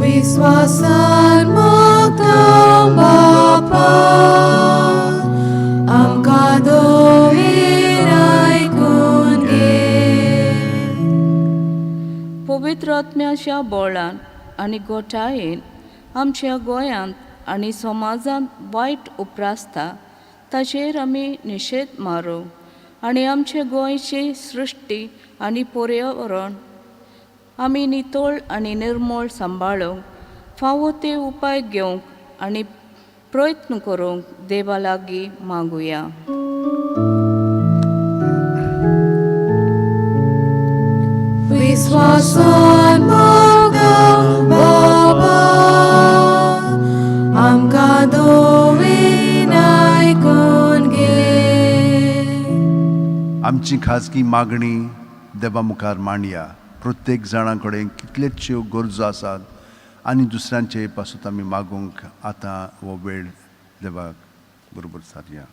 विश्वासान मागता बापा, आमकां दोवेर आयकून घे. पवित्र आत्म्याच्या बोळान आनी गोठायेन आमच्या गोंयांत आनी समाजांत वायट उप्रासता ताचेर आमी निशेध मारूंक आनी आमचे गोंयची सृश्टी आनी पर्यावरण आमी नितळ आनी निर्मळ सांबाळूंक फावो ते उपाय घेवंक आनी प्रयत्न करूंक देवा लागीं मागुया. विश्वासान मागता बापा, आमकां दोवेन आयकून घे. आमची खाजगी मागणी देवा मुखार मांडया. प्रत्येक जाणा कडेन कितलेच्यो गरजो आसात आनी दुसऱ्यांचे पासून आमी मागूंक आतां हो वेळ देवाक बरोबर सारया.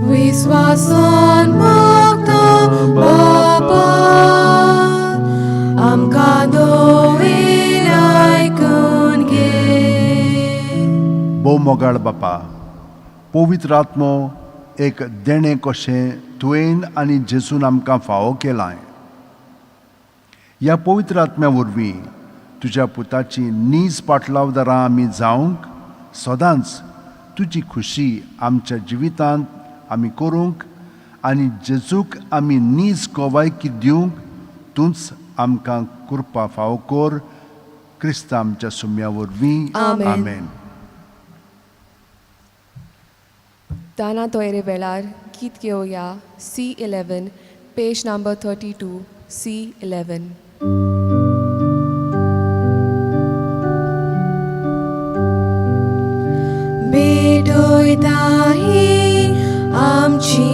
विश्वासान मागता बापा, आमकां दोवेन आयकून घे. भोव मोगाळ बापा, पवित्र आत्मो एक देणें कशें तुवें आनी जेजून आमकां फावो केलां. ह्या पवित्र आत्म्या वरवीं तुज्या पुताची नीज पाटलावदारां आमी जावंक सदांच तुजी खुशी आमच्या जिवितांत आमी करूंक आनी जेजूक आमी नीज गोवायकी दिवंक तूंच आमकां कृपा फावो कर. क्रिस्त आमच्या सुम्या वरवीं. आमेन. आमेन. दाना तोयरे वेळार गीत घेवया C11, page number 32, C11. भेटयता ही आमची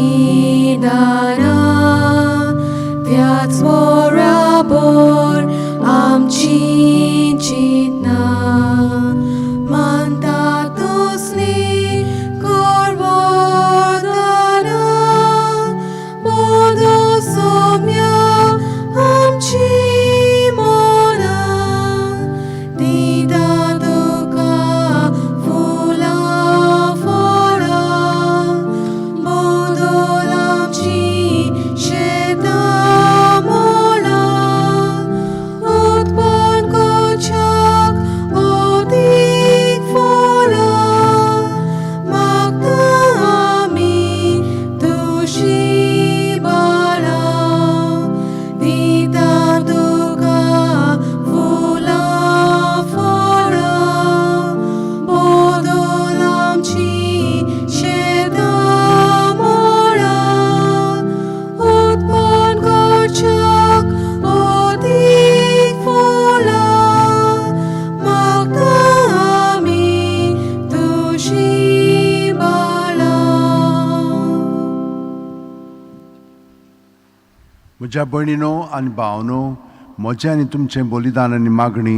दारां, त्याच बराबर आमची चिंतना मानता तसली करवदाना, बोधो सोम्या आमची मनां, दिता तुका फुलां फळां, बदल आमची शेतां मळां, उत्पन्न करच्याक अदीक फळां, मागता आमी तुजी बाळां, दिता तुका फुलां फळां, बदल आमची शेतां मळां, उत्पन्न करच्याक अदीक फळां, मागता आमी तुजी बाळां. म्हज्या भयणीनो आनी भावनो, म्हजें आनी तुमचें बलिदान आनी मागणी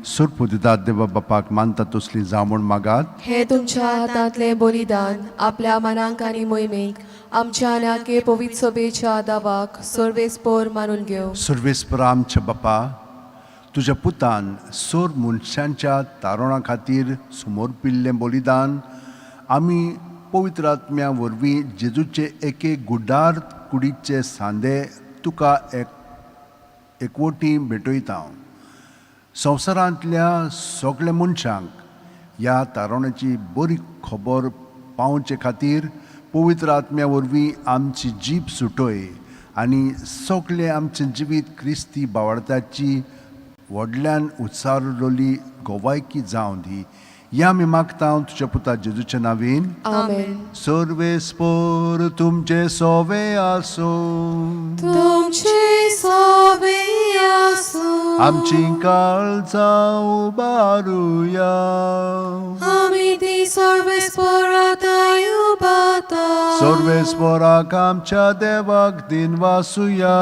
सोरपू दितात देवा बापाक मानता तसली जावं म्हूण मागात. हे तुमच्या हातांतलें बलिदान आपल्या मनांक आनी मोहिमेक आमच्या आनी पवित्र सभेच्या दावाक सर्वेस्पोर मानून घेवं. सर्वेस्पर आमच्या बापा, तुज्या पुतान सोर मनशांच्या तारुणा खातीर समर्पिल्लें बलिदान आमी पवित्र आत्म्या वरवीं जेजूचे एके गुड्डार कुडीचे सांदे तुका एक एकवटी भेटयता. संवसारांतल्या सगल्या मनशांक ह्या तारुण्याची बरी खबर पावचे खातीर पवित्र आत्म्या वरवीं आमची जीब सुटय आनी सगळें आमचें जिवीत क्रिस्ती बावडताची व्हडल्यान उच्चारलेली गवायकी जावं दी. ह्या आमी मागता तुज्या पुता जेजूच्या नांवेन. आमेन. सर्वेस्पर तुमचे सोवे आसूं. तुमचे सोवे आसूं. आमची काळजां उबारुया. आमी ती सर्वेस्पराताय उबाता. सर्वेस्पराक आमच्या देवाक दिनवासुया.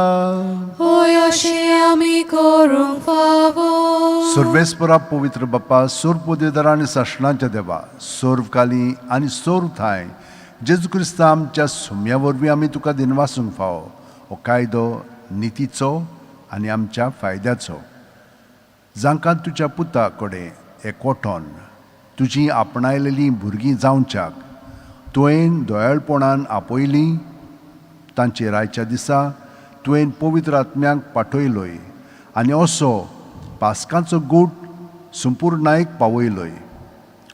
होय, अशें आमी करूंक फावो. सर्वेस्परा पवित्र बाप्पा, सर्व पदवीधर आनी सासणाच्या देवा, सर्व काली आनी सर्व थांय जेजू क्रिस्ता आमच्या सुम्या वरवीं आमी तुका दिनवासूंक फावो. हो कायदो नितीचो आनी आमच्या फायद्याचो. जांकां तुज्या पुता कडेन एकवटोन तुजी आपणायलेलीं भुरगीं जावच्याक तुवें दयाळपणान आपयलीं, तांचेर आयच्या दिसा तुवें पवित्र आत्म्याक पाठयलोय आनी असो पास्कांचो गूट संपुर्णायक पावयलोय.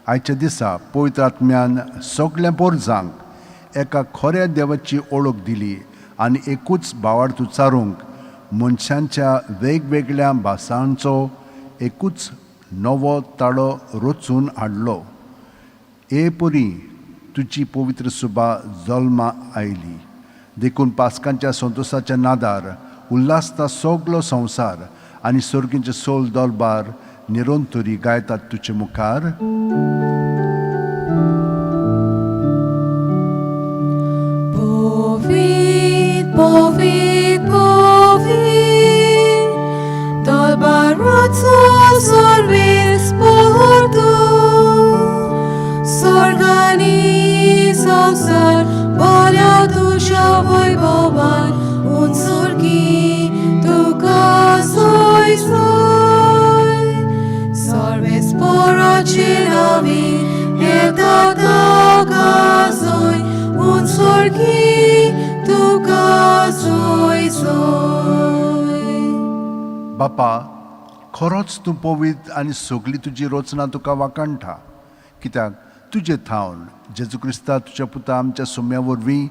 आयच्या दिसा पवित्र आत्म्यान सगल्या पोरजांक एका खऱ्या देवाची ओळख दिली आनी एकूच भावार्थ उच्चारूंक मनशांच्या वेगवेगळ्या भासांचो एकूच नवो ताळो रचून हाडलो. हे परी तुजी पवित्र सुबा जल्मा आयली. देखून पास्कांच्या संतोसाच्या नादार उल्हासता सगलो संवसार आनी सर्गींचे सोल दरबार निरंतरी गायतात तुजे मुखार. Povit, povit, povit, Dolbarozzo sorvis portu, S'organi संसार बोल्या तुज्या वैभवान, उंचुरकी तुका सोय सोय. सर्वेस्पराचे नांवी येता ताका जोय, उंचुरकी तुका जोय जोय. बापा, खरोच तूं पवित्र आनी सगली तुजी रचना तुका वाखाणटा, कित्याक तुजे थावन जेजू क्रिस्ता तुज्या पुता आमच्या सुम्या वरवीं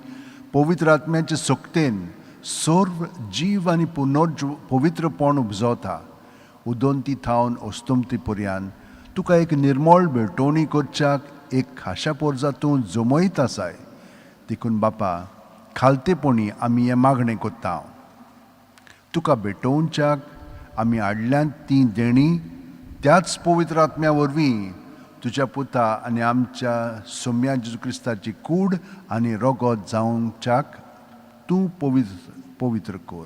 पवित्र आत्म्याचे सक्तेन सर्व जीव आनी पुनर्ज पवित्रपण उपजवता. उदंती थावन अस्तमती पर्यान तुका एक निर्मळ भेटवणी करच्याक एक खाशा पोरजा तूं जमयत आसाय. देखून बापा, खालतेपणी आमी हें मागणें करता. तुका भेटोवच्याक आमी हाडल्यांत तीं देणीं त्याच पवित्र आत्म्या वरवीं तुज्या पुता आनी आमच्या सोम्या जेजू क्रिस्ताची कूड आनी रगत जावच्याक तूं पवित्र पवित्र कर.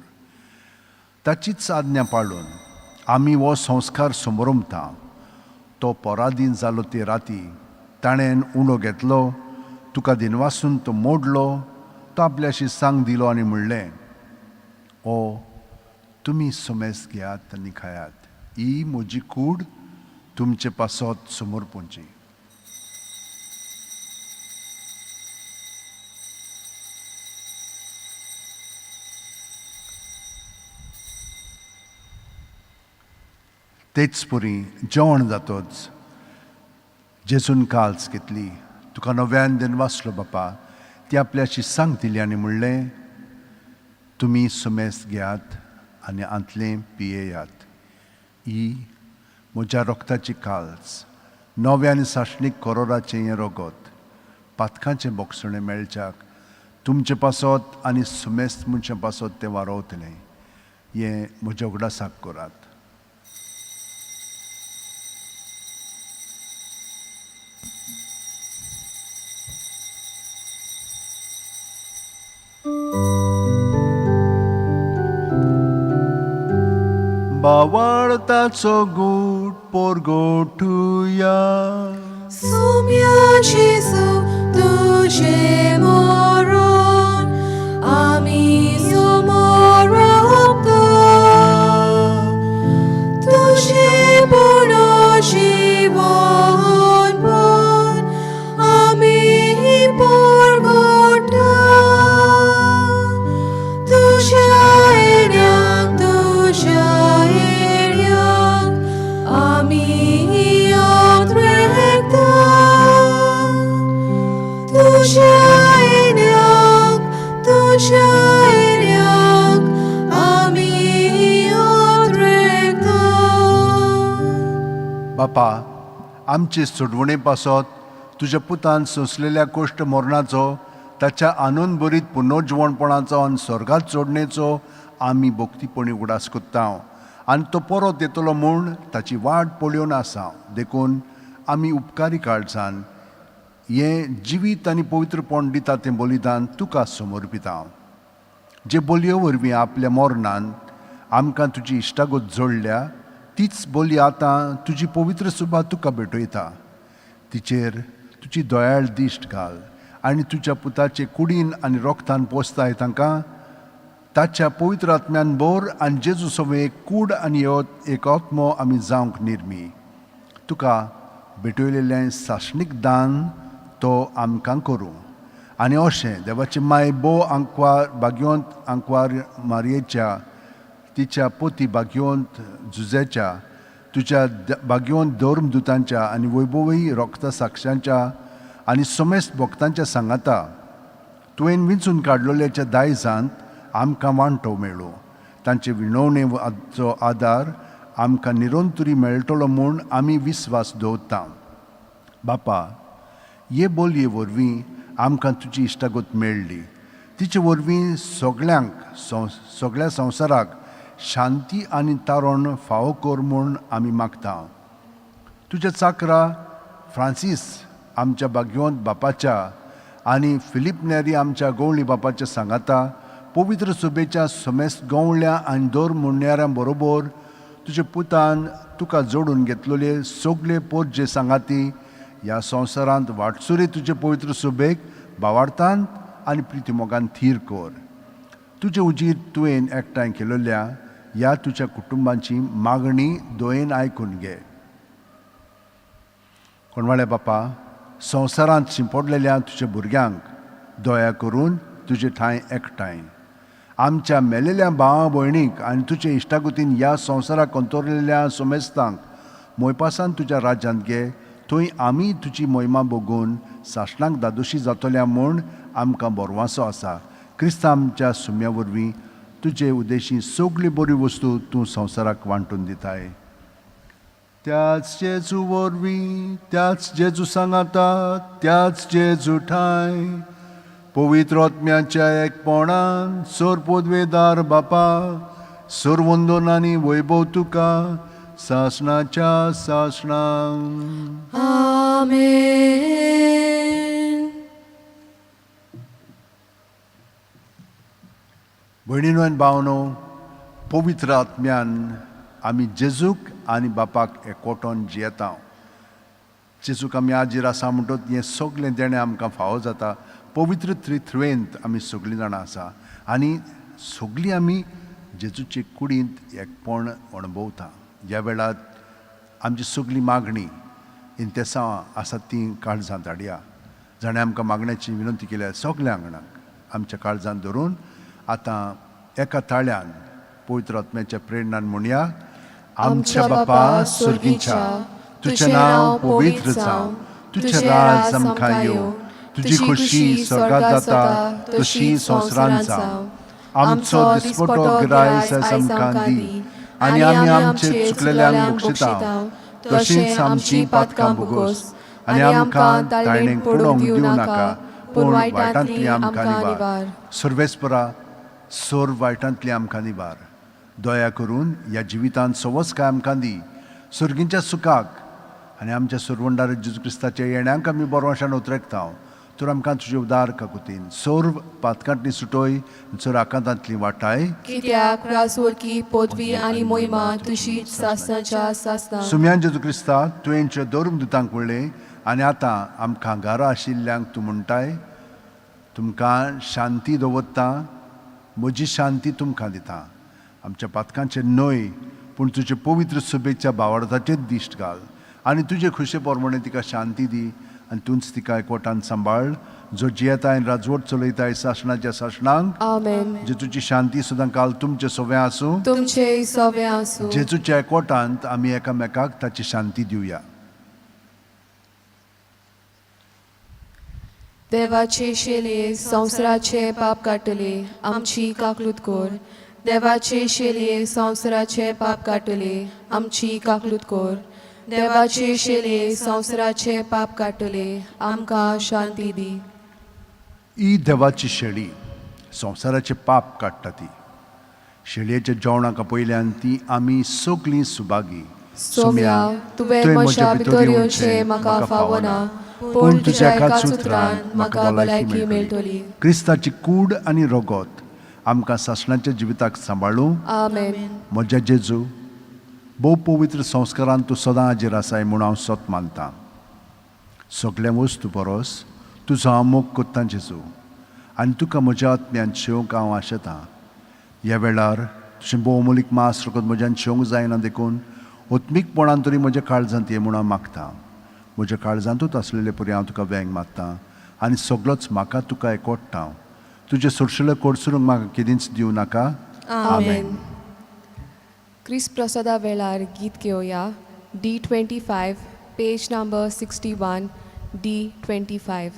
ताचीच आज्ञा पाळून आमी हो संस्कार समरमता. तो पराधीन जालो ते राती ताणें उंडो घेतलो, तुका दिनवासून तो मोडलो, तो आपल्याशी सांग दिलो आनी म्हणलें, ओ तुमी सुमेस घेयात आनी खायात, ही म्हजी कूड तुमचे पासत समर्पणची. तेच परी जेवण जातच जेजून काल्स घेतली, तुका नव्यान दिनवासलो बापा, ती आपल्याशी सांग दिली आनी म्हणलें, तुमी सुमेस घेयात आनी आंतलें पियेयात, ही म्हज्या रक्ताची काल्स, नव्या आनी सासणीक करोराचें हें रगत पातकांचें बोगसणें मेळच्याक तुमचे पासत आनी सुमेस्त मनशां पासत तें वारोवतलें. हें म्हज्या उगडासाक करात. बावळताचो गूट पोरगोठुया. Soumya Jesu, तुझे मरण आमी समर्पता. तुज्या येण्याक, तुज्या येण्याक आमी उद्रेकता. बापा, आमचे सोडवणे पासत तुज्या पुतान सोंसलेल्या कोश्ट मरणाचो, ताच्या आनंद भरीत पुनर्जिवणपणाचो आनी स्वर्गात चोडणेचो आमी भक्तीपणी उगडास कोत्ता आनी तो परत येतलो म्हूण ताची वाट पळोवन आसा. देखून आमी उपकारी काळजान हें जिवीत आनी पवित्रपण दिता तें बलिदान तुका समर्पिता. जे बोलयो वरवीं आपल्या मरणान आमकां तुजी इश्टागत जोडल्या, तीच बोली आतां तुजी पवित्र सुबा तुका भेटयता. तिचेर तुजी दयाळ दिश्ट घाल आनी तुज्या पुताचे कुडीन आनी रोगतान पोसताय तांकां ताच्या पवित्र आत्म्यान बोर आनी जेजू सवें एक कूड आनी एक आत्मो आमी जावंक निर्मी. तुका भेटयलेलें सासणीक दान तो आमकां करूं. आनी अशें देवाची माय बो आंकवार भाग्योंत आंकवार मारयेच्या, तिच्या पोती भाग्योंत जुजेच्या, तुज्या भाग्योंत धर्मदुतांच्या आनी वैभवी रोगता साक्षांच्या आनी समेस्त भक्तांच्या सांगाता तुवें विंचून काडलेल्याच्या दायजांत आमकां वांटो मेळूं. तांचे विणवणेचो आदार आमकां निरंतरी मेळटलो म्हूण आमी विस्वास दवरता. बापा, हे बोलये वरवीं आमकां तुजी इश्टागत मेळ्ळी. तिचे वरवीं सगळ्यांक सगळ्या संवसाराक शांती आनी तारण फावो कर म्हूण आमी मागता. तुज्या चाकरा फ्रांसीस आमच्या भाग्यवंत बापाच्या आनी फिलीप नेरी आमच्या गवळी बापाच्या सांगाता पवित्र सुबेच्या समेस्त गवळ्या आनी दर मुणयाऱ्यां बरोबर तुज्या पुतान तुका जोडून घेतलेले सगळे पोरजे सांगाती ह्या संवसारांत वाटसुरी तुजे पवित्र सुबेक बावार्थान आनी प्रितीमोगान थीर कर. तुजे उजीर तुवें एकठांय केलेल्या ह्या तुज्या कुटुंबांची मागणी दोयेन आयकून घे. कोणवाळे बापा, संवसारांत शिंपडलेल्या तुज्या भुरग्यांक दया करून तुजे ठांय एकठांय आमच्या मेलेल्या भावा भयणीक आनी तुजे इश्टागतीन ह्या संवसाराक अंतरलेल्या सोमेस्तांक मोयपासान तुज्या राज्यांत घे. थंय आमी तुजी मोहिमा बगून सासणाक दादोशी जातल्या म्हूण आमकां बरवासो आसा. क्रिस्तांव आमच्या सुम्या वरवीं तुजे उद्देशी सगळी बरी वस्तू तूं संवसाराक वांटून दिताय. त्याच जेजू वरवीं, त्याच जेजू सांगाता, त्याच जेजू ठांय पवित्र आत्म्याच्या एकपणान सोर पदवेदार बापा, सोर आनी वैभव तुका सासणाच्या सासणां. आमेन. भयणीनो आनी भावनो, पवित्र आत्म्यान आमी जेजूक आनी बापाक एकवटोन जियेता. जेजूक आमी आजीर आसा म्हणटच हें सगळें देणें आमकां फावो जाता. पवित्र त्रिथवेंत आमी सगळीं जाणां आसा आनी सगळीं आमी जेजूचे कुडींत एकपण अणभवता. ह्या वेळार आमची सगळी मागणी इंतेसांव आसा तीं काळजांत हाडया. जाणें आमकां मागण्याची विनंती केल्या सगल्या आंगणाक आमच्या काळजांत धरून आतां एका ताळ्यान पवित्र आत्म्याच्या प्रेरणान म्हणया. आमच्या बापा सुर्गीच्या, तुजें नांव पवित्र जावं, तुजें राज आमकां येवं, तुजी खुशी स्वर्गात जाता तशी संवसारांत जावं. आमचो दिसपटो गिरायस आयज आमकां दी आनी आमी आमचे चुकलेल्यांक बक्षिता तशींच आमची पातकां भोगोस आनी आमकां ताळणेक पडोवंक दिवं नाका, पूण वायटांतली आमकां निवार. सर्वेस्परा, सोर वायटांतली आमकां निवार. दया करून ह्या जिवितांत सवस काय आमकां दी. सर्गींच्या सुखाक आनी आमच्या सुरवंडार जेजू क्रिस्ताच्या येण्याक आमी बरोशान उतरेकता. तर आमकां तुजे उदार काकुतीन सोर पातकांतली सुटोय, सोर आकांतांतली वाटाय. कित्याक राजवरकी पदवी आनी मोहिमा तुजी सासणाच्या सासणां. सुम्यान जेजू क्रिस्ता, तुवेंच्या धर्मदुतांक म्हणलें आनी आतां आमकां घरा आशिल्ल्यांक तूं म्हणटाय, तुमकां शांती दवरता, म्हजी शांती तुमकां दिता. आमच्या पातकांचेर न्हय पूण तुजे पवित्र सुबेच्या बावडताचेर दिश्ट घाल आनी तुजे खुशे प्रमाणे तिका शांती दी आनी तूंच तिका एकवटान सांबाळ, जो जियेताय राजवट चलयताय सासणाच्या सासणांक. आमेन. जेजूची शांती सुद्दां काल तुमचे सोवे आसूं. तुमचे सोवे आसूं. जेजूच्या एकवटांत आमी एकामेकाक ताची शांती दिवया. देवाचे शेलये संवसाराचे पाप काडटले आमची काकलूत कोर. देवाचे शेलये संवसाराचे पाप काडटले आमची काकलूत कोर. देवाचे शेलये संवसाराचे पाप काडटले आमकां शांती दी. ही देवाची शेळी संवसाराचे पाप काडटा ती. शेळयेच्या जेवणाक पयल्यान ती आमी सगळीं सुभागी. सोम्या, तुवें म्हज्या भितर येवचें म्हाका फावना, पूण तुज्या एकाच उतरान म्हाका भलायकी मेळटली. क्रिस्ताची कूड आनी रगत आमकां सासणाच्या जिविताक सांबाळूं. आमेन. म्हज्या जेजू, भोव पवित्र संस्कारान तूं सदां हाजीर आसाय म्हूण हांव सत मानतां. सगळ्या वस्तू परस तुजो हांव मोग कोत्तां जेजू, आनी तुका म्हज्या आत्म्यान शेवंक हांव आशेतां. ह्या वेळार तुजें भोवमोलीक मास रगत म्हज्यान शेवंक जायना, देखून आत्मीकपणान तरी म्हज्या काळजांत ये म्हूण हांव मागतां. म्हज्या काळजांतूच आसलेले परी हांव तुका वेंग मारतां आनी सगळोच म्हाका तुका एकवटता. तुजें सोरशिले कोडसरूंक म्हाका केदींच दिवं नाका. आमेन. क्रिस्त प्रसादा वेळार गीत घेवया. D 25, page number 61, D 25.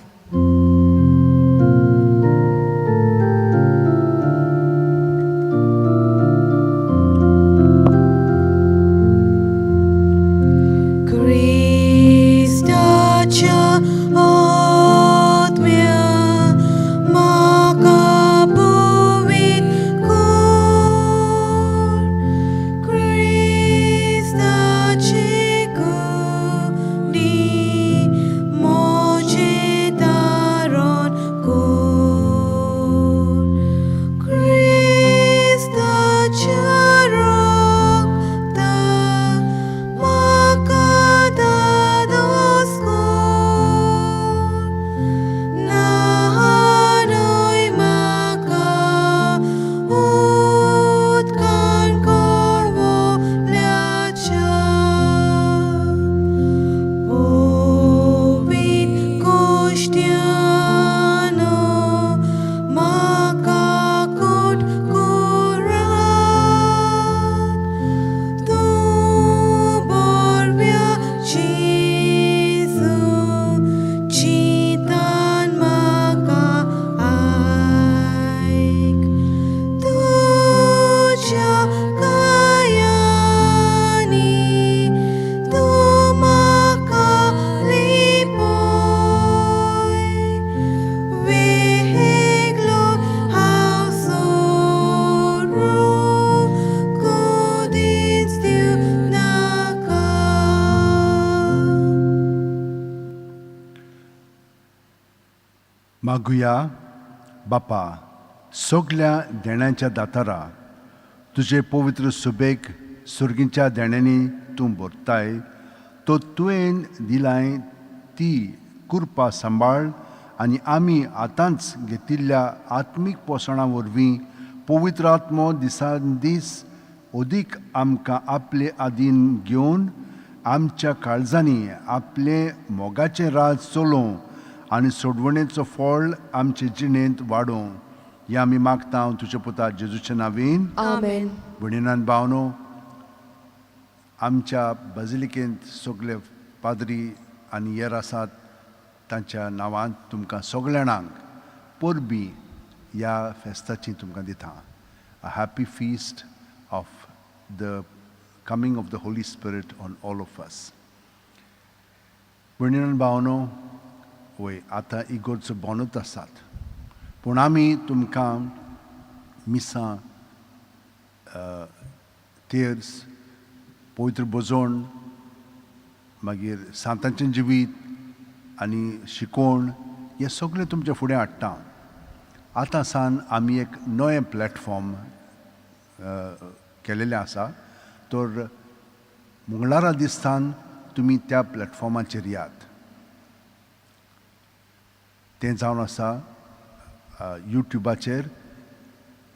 क्रिस्ताच्या आत्म्या म्हाका पवित्र कर. क्रिस्ताची कुडी म्हजें तारण कर. क्रिस्ताच्या रगतान म्हाका धादोस कर. न्हाणय म्हाका उदकान कळवळ्याच्या. पवित्र गोश्ट्यानो म्हाका कोट करात. तूं बरव्या जेजू चिंतान म्हाका आयक. तुज्या कायांनी तूं म्हाका लिपय. वेगळो हांव सोरूं कदींच दिवं नाका. मागुया. बापा, सगल्या देण्याच्या दातारा, तुजे पवित्र सुबेक सुर्गीच्या देण्यांनी तूं भरताय, तो तुवें दिलाय ती कृपा सांबाळ आनी आमी आतांच घेतिल्ल्या आत्मीक पोसणां वरवीं पवित्र आत्मो दिसान दीस अदीक आमकां आपले आदीन घेवन आमच्या काळजांनी आपले मोगाचें राज चलोवं आनी सोडवणेचो फळ आमचे जिणेंत वाडोवं, हें आमी मागता तुज्या पुता जेजूच्या नांवीन. आमेन. भयणीन भावनो, आमच्या बाजिलिकेंत सगळे पाद्री आनी हेर आसात, तांच्या नांवान तुमकां सगळ्या जाणांक परबीं ह्या फेस्ताची तुमकां दिता. A happy feast of the coming of the Holy Spirit on all of us. भयणीन भावनो, वय आतां इगोर्ज बंदूच आसात, पूण आमी तुमकां मिसां, तेर्स, पवित्र भोजन, मागीर सांतांचें जिवीत आनी शिकवण हें सगळें तुमच्या फुडें हाडटा. आतां सान आमी एक नवें प्लॅटफॉर्म केलेलें आसा, तर मंगळारा दिसान तुमी त्या प्लॅटफॉर्माचेर यात. तें जावन आसा युट्युबाचेर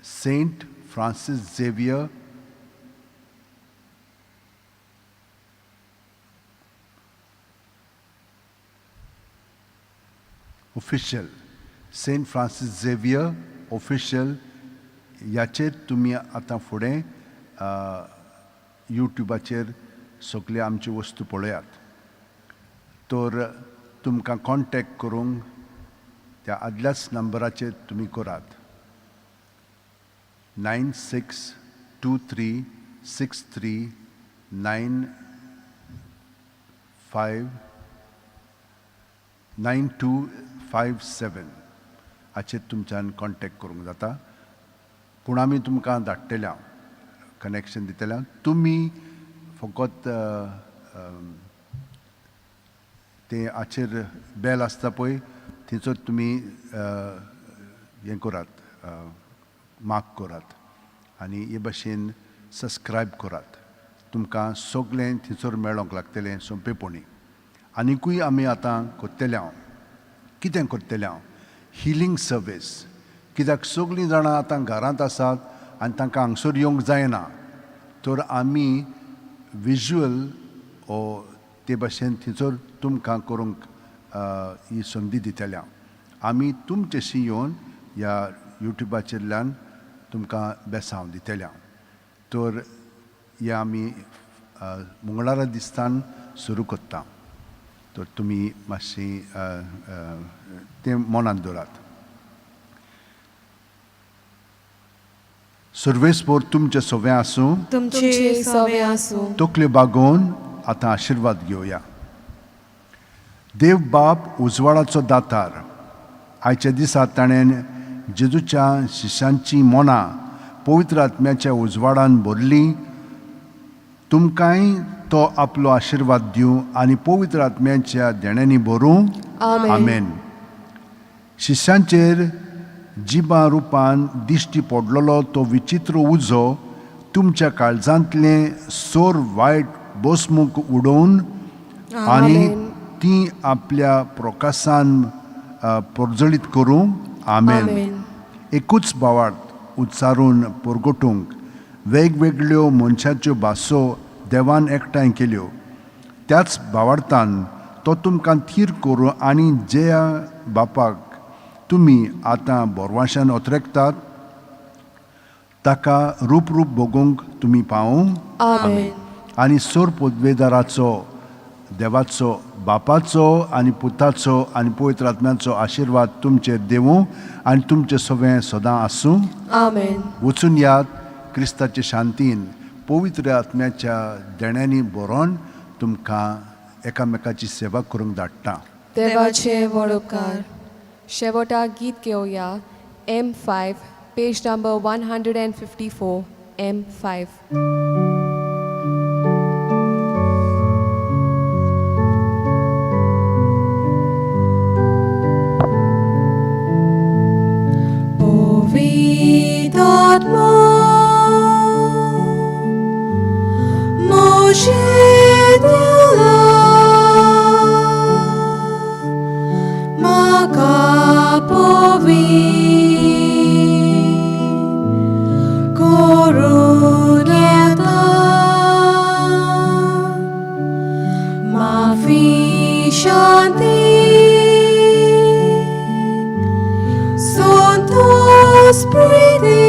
Saint Francis Xavier official, Saint Francis Xavier official ह्याचेर तुमी आतां फुडें युट्युबाचेर सगळे आमच्यो वस्तू पळयात. तर तुमकां कॉन्टेक्ट करूंक त्या आदल्याच नंबराचेर तुमी करात. 962363 95 9257 हाचेर तुमच्यान कॉन्टेक्ट करूंक जाता. पूण आमी तुमकां धाडटल्या, कनेक्शन दितल्या. तुमी फकत तें हाचेर बेल आसता पळय, थंयसर तुमी हें करात, मार्क करात आनी हे भाशेन सबस्क्रायब करात. तुमकां सगळें थंयसर मेळोंक लागतलें सोंपेपणी. आनिकूय आमी आतां करतले हांव, कितें करतले हांव, हिलींग सर्वीस. कित्याक सगळीं जाणां आतां घरांत आसात आनी तांकां हांगसर येवंक जायना, तर आमी विज्युअल ओ ते भाशेन थंयसर तुमकां करूंक ही संदी दितले हांव. आमी तुमचेशी येवन ह्या युट्युबाचेरल्यान तुमकां बेसांव दितले हांव. तर हे आमी मंगळारा दिसतान सुरू करता, तर तुमी मातशी तें मनांत दवरात. सर्वेस्पोर तुमचें सवें आसूं. तुमचे सवें आसूं. तकल्यो बागोवन आतां आशिर्वाद घेवया. देव बाप उजवाडाचो दातार, आयच्या दिसा ताणें जेजूच्या शिश्यांचीं मनां पवित्र आत्म्याच्या उजवाडान भरलीं. तुमकांय तो आपलो आशिर्वाद दिवं आनी पवित्र आत्म्याच्या देण्यांनी भरूं. आमेन. आमेन. शिश्यांचेर जिबां रुपान दिश्टी पडलेलो तो विचित्र उजो तुमच्या काळजांतलें सोर वायट बसमूक उडोवन आनी ती आपल्या प्रकासान प्रज्वलीत करूं. आमेन. आमेन. एकूच भावार्थ उच्चारून परगटूंक वेगवेगळ्यो मनशाच्यो भासो देवान एकठांय केल्यो. त्याच भावार्थान तो तुमकां थीर करूं आनी ज्या बापाक तुमी आतां बोरवाशान ओतरेकतात ताका रूप रूप भोगूंक तुमी पावूं. आमेन. आनी सोर पदवेदाराचो देवाचो बापाचो आनी पुताचो आनी पवित्र आत्म्याचो आशिर्वाद तुमचेर देवूं आनी तुमचें सगळें सदां आसूं. आमेन. वचून यात क्रिस्ताचे शांतीन पवित्र आत्म्याच्या देण्यांनी बरोवन तुमकां एकामेकाची सेवा करूंक धाडटा. देवाचे व्हड उपकार. शेवटाक गीत घेवया. M5, page number 154, M5. पवित्र म्हजें दिलां म्हाका पवित्र करून येता, माफी शांती संतोष प्रीती.